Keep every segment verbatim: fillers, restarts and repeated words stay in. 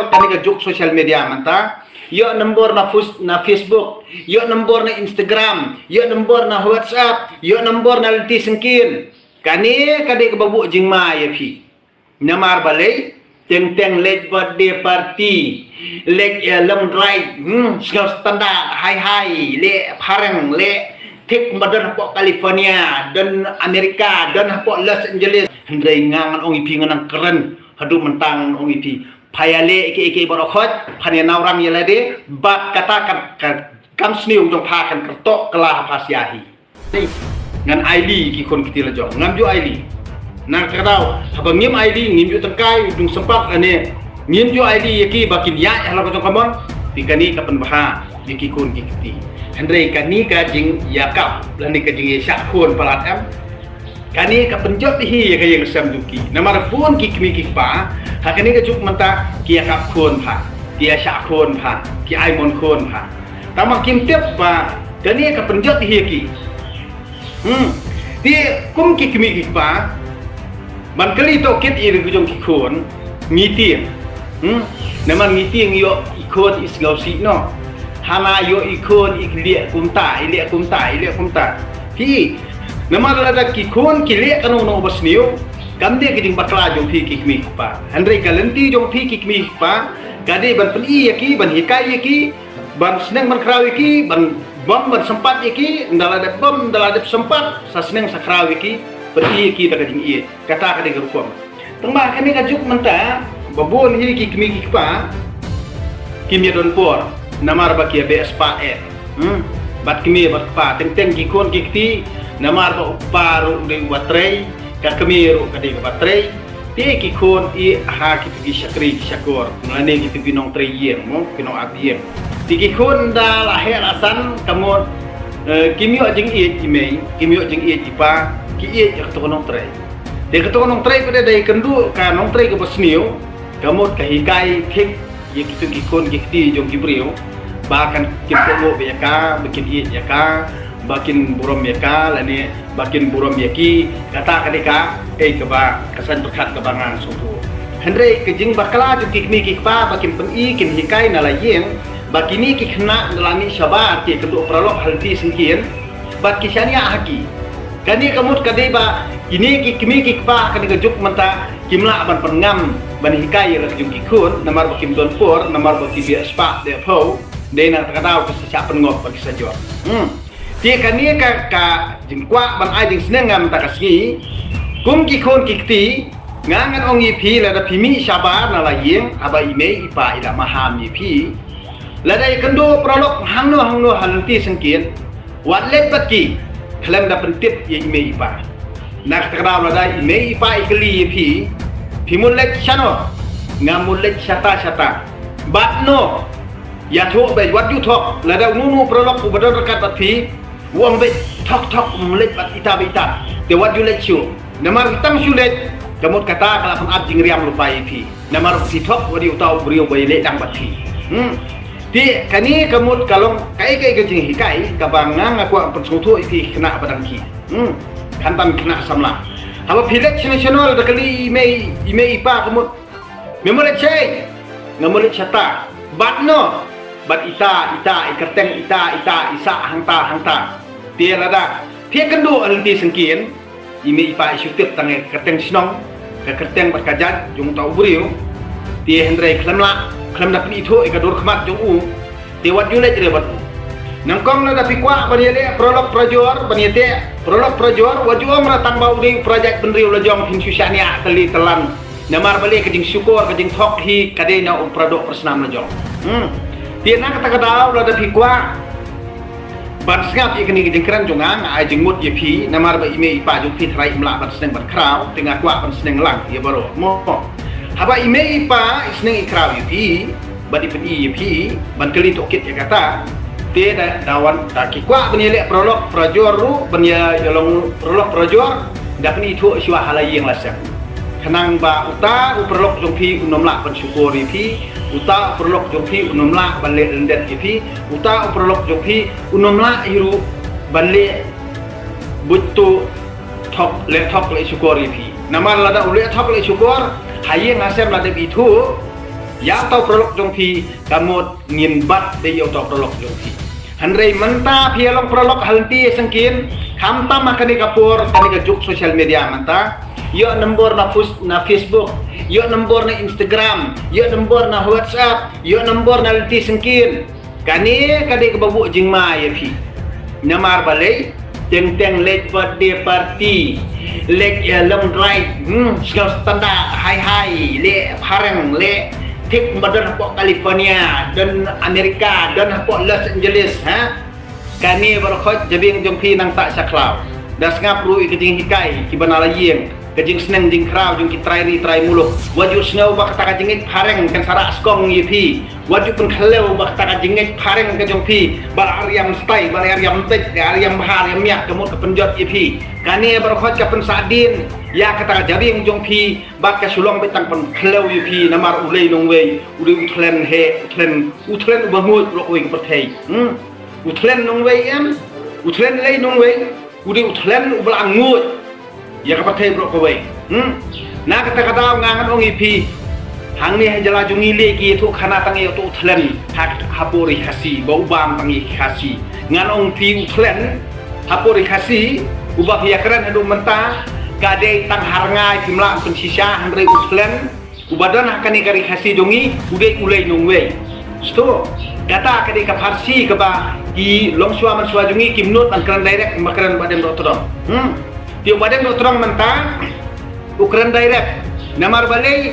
Kane ka juk social media mynta. Ïoh nombor na fus-, na Facebook, ïoh nombor na Instagram, ïoh nombor na WhatsApp, ïoh nombor na lynti syngkien. Kane ka dei kaba buh jingma ïa phi. Namar balei, teng teng leit birthday party, leit, eh, long drive, hmm, sngewthuh standard, hai hai, leh phareng, leh thik ba don hapoh California, don America, don hapoh Los Angeles. Hynrei nga ngan ong ïa phi, nga nang kren haduh mynta, ngan ong ïa phi. Pha ïaleh ïa kiei kiei baroh khoit, phan ïa nang rang ïa lade, bad kata kan, kan, kam sniew jong pha kan kyrteng kylla ha pha sha hi. Ngan ailad ïa ki khun ki kti la jong. Ngam ju ailad. Na kata ka daw, haba ngim ailad, ngim ju tyngkai, u dang sympat lane ngim ju ailad ïa ki ba kin ïaid ha la ka jong ka mon. Te kane ka pynbha ïa ki khun ki kti. Hynrei kane ka jingïakap lane ka jingïashah khun palat em. Kane ka pynjot hi ïa ka ïing sem jong ki. Namar bun ki kmie ki kpa, ha kane ka juk mynta ki ïakap khun bha, ki ïashah khun bha, ki ai mon khun bha. Tangba kim tip ba kane ka pynjot hi ïa ki. Hmm. Te kum ki kmie ki kpa, ban kylli tohkit ïa ki jong ki khun, ngi tieng. Hmm. Namar ngi tieng ïoh i khun i sngewsih noh. Hana ïoh i khun i leh kumta, i leh kumta, i leh kumta. Phi. Namar lada ki khun ki leh kano kano ba sniew, kam dei ka jingbakla jong phi ki kmie ki kpa. Hynrei ka lynti jong phi ki kmie ki kpa, ka dei ban pyni ïa ki, ban hikai ïa ki, ban sneng ban khraw ïa ki, ban bam ban sympat ïa ki, ynda la dep bam, ynda la dep sympat, sa sneng sa khraw ïa ki, pyni ïa ki da ka jingïeit. Kata ka dei ka rukom. Tangba kane ka juk mynta, ba bun hi ki kmie ki kpa, kim ïa don por, namar ba ki ïa beh spah eh. Hmm? Bad kmie bad kpa, teng teng ki khun ki kti, namar ba u kpa ruh u dei uba trei, ka kmie ruh ka dei kaba trei. Te ki khun i ha kito ki shakri ki shakor, lane kito ki nongtrei ïing mo, ki nongap ïing. Te ki khun da la heh la san, ka mut, eh, kim ïoh jingïeit i mei, kim ïoh jingïeit i pa, ki ïeit ïa kato ka nongtrei. Te kato ka nongtrei pat da ïakynduh ka nongtrei kaba sniew, ka mut ka hikai thik ïa kito ki khun ki kti jong ki briew, ba kan kin kohnguh ïa ka, ba kin ïeit ïa ka, ba kin burom ïa ka, lane ba kin burom ïa ki, kata ka dei kaei kaba, ka saiñ pyrkhat kaba nga sngewthuh. Hynrei ka jingbakla jong ki kmie ki kpa ba kin pyni kin hikai na la ïing, ba kine ki khynnah na la mih shabar ki kynduh paralok ha lynti syngkien, bad ki shaniah ha ki. Kane ka mut ka dei ba kine ki kmie ki kpa kane ka juk mynta kim lah ban pynngam ban hikai ïa la ka jong ki khun, namar ba kim don por, namar ba ki beh spah beh phew, dei na kata ka daw ki sa shah pynngop bad ki sa jot. Hmm. Te kane ka, ka jingkwah ban ai jingsneng nga mynta ka sngi. Kum ki khun ki kti, nga ngan ong ïa phi lada phi mih shabar na la ïing, haba i mei i pa i la maham ïa phi. Lada ïakynduh paralok hangno hangno ha lynti syngkien, wat leit bad ki khlem da pyntip ïa i mei i pa. Na kata ka daw lada i mei i pa i kylli ïa phi, phi mut leit shano? Nga mut leit shata shata. Bad no? Ïathuh beit, wat ju thok, lada uno uno u paralok uba don ryngkat bad phi, u ong beit, thok thok, ym leit bad ita bad ita. Te wat ju leit shuh. Namar tang shu leit, ka mut kata ka la pynap jingriam lypa ïa phi. Namar phi thok, wat ïa uta u briew uba ïaleh dang bad phi. Hmm. Te kane ka mut ka long kaei kaei ka jinghikai kaba nga nga kwah pynsngewthuh ïa phi khynnah ba dang ki. Hmm. Khamtam khynnah samla. Haba phi leit shano shano lada kylli i mei, i mei i pa ka mut, me mut leit shaei? Nga mut leit shata. Bad no? Bad ita, ita, i kyrteng ita, ita, i sah hangta, hangta. Te lada phi ïakynduh ha lynti syngkien, i mei i pa i shu tip tang ïa ka kyrteng shnong, ka kyrteng bad ka jait jong uta u briew. Te hynrei khlem lah, khlem da pynithuh ïa ka dur khmat jong u. Te wat ju leit re bad u. Nyngkong lada phi kwah ban ïaleh paralok parajor, ban ïateh paralok parajor, wat ju ong re tang ba u dei u parajait bynriew la jong, phin shu shaniah tylli tyllong. Namar balei? Ka jingshukor, ka jingthok hi ka dei na u paradoh parasnam la jong. Hmm. Te na kata ka daw lada phi kwah ban sngap ïa kane ka jingkren jong nga, nga ai jingmut ïa phi, namar ba i mei i pa jong phi tharai im lah ban sneng ban khraw, te nga kwah ban sneng lang ïa baroh. Mo. Haba i mei i pa i sneng i khraw ïa phi, bad i pyni ïa phi, ban kylli tohkit ïa kata. Te da, da wan, da ki kwah ban ïaleh paralok parajor ruh, ban ïa, ïalong paralok parajor, da pynithuh shuwa ha la ïing la sem. Khnang ba uta u paralok jong phi un ym lah ban shukor ïa phi, uta u paralok jong phi un ym lah ban leh lyndet ïa phi, uta u paralok jong phi un ym lah hi ruh ban leh buit tuh thok, leh thok leh shukor ïa phi. Namar lada u leh thok leh shukor, ha ïing ha sem lada ithuh, Ïa uta u paralok jong phi, ka mut ngin bat da ïa uta u paralok jong phi. Hynrei mynta phi ïa long paralok ha lynti sngewsih, khamtam ha kane ka por, kane ka juk social media mynta. Ïoh nombor na fus-, na Facebook, ïoh nombor na Instagram, ïoh nombor na WhatsApp, ïoh nombor na lynti sngewsih. Kane ka dei kaba buh jingma ïa phi. Namar balei, teng teng leit birthday party, leit, eh, long drive, hmm, sngewthuh tanda, hai hai, leit phareng, leit thik ba don hapoh California, don America, don hapoh Los Angeles, ha? Kane baroh khoit jabieng jong phi nang sah sha khlaw. Da sngap ruh ïa ka jinghikai kiba na la ïing, ka jingsneng jingkhraw jong ki trai ri trai muluk. Wat ju sngew ba kata ka jingngeit phareng kan sa rah skong ïa phi. Wat ju pynkhlem ba kata ka jingngeit phareng ka jong phi ba la riam stai, ba la riam peit, la riam bha, riam miat, ka mut ka pynjot ïa phi. Kane baroh khoit ka pynsahdien ïa kata ka jabieng jong phi, bad ka shu long beit tang pynkhlem ïa phi, namar u lei nongwei, u dei u thlen heh, u thlen, u thlen uba nguid baroh kawei ka pyrthei. Hmm? U thlen nongwei em, u thlen lei nongwei, u dei u thlen uba la nguid ïa ka pyrthei baroh kawei. Hmm? Na kata ka daw nga ngan ong ïa phi, hangne ha jylla jong ngi lei ki ïathuh khana tang ïa uto u thlen ha, hapoh ri Khasi, ba u bam tang ïa ki Khasi. Ngan ong phi u thlen hapoh ri Khasi uba phi ïa kren haduh mynta, ka dei tang ha rngai phim lah pynshisha, hynrei u thlen uba don ha kane ka ri Khasi jong ngi, u dei u lei nongwei. Sngewthuh, kata ka dei ka pharshi kaba ki longshuwa manshuwa jong ngi kim nud ban kren direct, ba kren Bah Deng Dohtdong. Hmm. Te Bah Deng Dohtdong mynta u kren direct. Namar balei,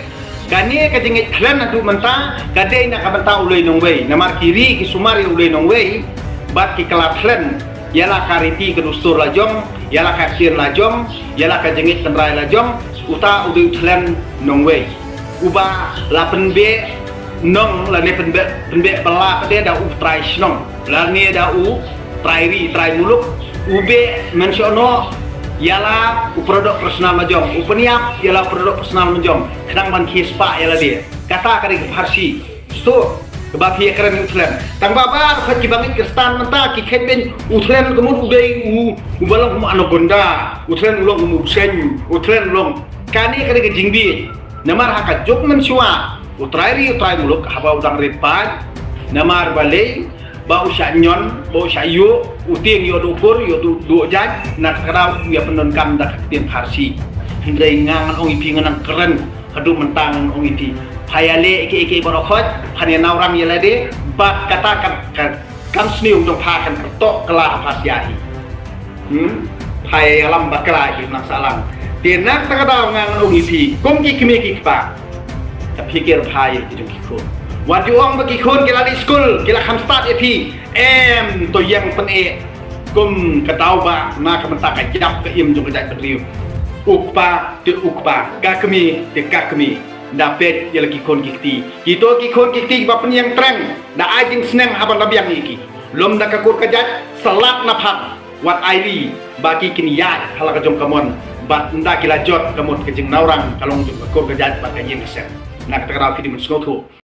kane ka jingngeit thlen haduh mynta ka dei na ka bynta u lei nongwei. Namar ki ri ki sumar ïa u lei nongwei bad ki kylla thlen ïa la ka riti ka dustur la jong, ïa la ka ktien la jong, ïa la ka jingngeit tynrai la jong, uta u dei u thlen nongwei. Uba la pynbeh nong lane pynbeh, pynbeh bylla pat de da u trai shnong lane da u trai ri trai muluk, u beh mynshuwa noh ïa la u product personal la jong, u pynïap ïa la u product personal la jong, khnang ban khie spah ïa lade. Kata ka dei ka pharshi. Sngewthuh, kaba phi ïa kren ïa u thlen. Tang ba baroh khoit kiba ngeit Khristan mynta ki khet beiñ u thlen ka mut u dei u, uba long kum u anaconda. U thlen u long kum u bseiñ. U thlen u long. Kane ka dei ka jingbieit. Namar ha ka juk mynshuwa u trai ri u trai muluk haba u dang rit paid. Namar balei, ba u shah ñion, ba u shah ïuh, u tieng ïoh duh kur, ïoh duh, duh jait, na kata ka daw u ïa pyndonkam da ka ktien pharshi. Hynrei nga ngan ong ïa phi, nga nang kren haduh mynta ngan ong ïa phi. Pha ïaleh ïa kiei kiei baroh khoit, phan ïa nawrang ïa lade, bad kata kan, kan, kan sniew jong pha kan kyrtoh kylla ha pha sha hi. Hmm? Pha ïa ïalam bakla ïa ki nang sahlang. Te na kata ka daw nga ngan ong ïa phi, kum ki kmie ki kpa, ka pyrkhat pha ïa ki jong ki khun. Wat ju ong ba ki khun ki la leit skul, ki la kham stad ïa phi. Em, to ïeng pyneh. Kum ka daw ba na ka bynta ka jingïap ka im jong ka jaitbynriew, u kpa te u kpa, ka kmie te ka kmie, da peit ïa la ki khun ki kti. Kito ki khun ki kti kiba pynïeng treng, da ai jingsneng haba la biang ïa ki. Lum da ka kur ka jait, sa lad na phat, wat ai ri ba ki kin ïaid ha la ka jong ka mon. Bad ynda ki la jot, ka mut ka jingnawrang ka long jong ka kur ka jait bad ka ïing ka sem. Na kata ka daw phi dei ban sngewthuh.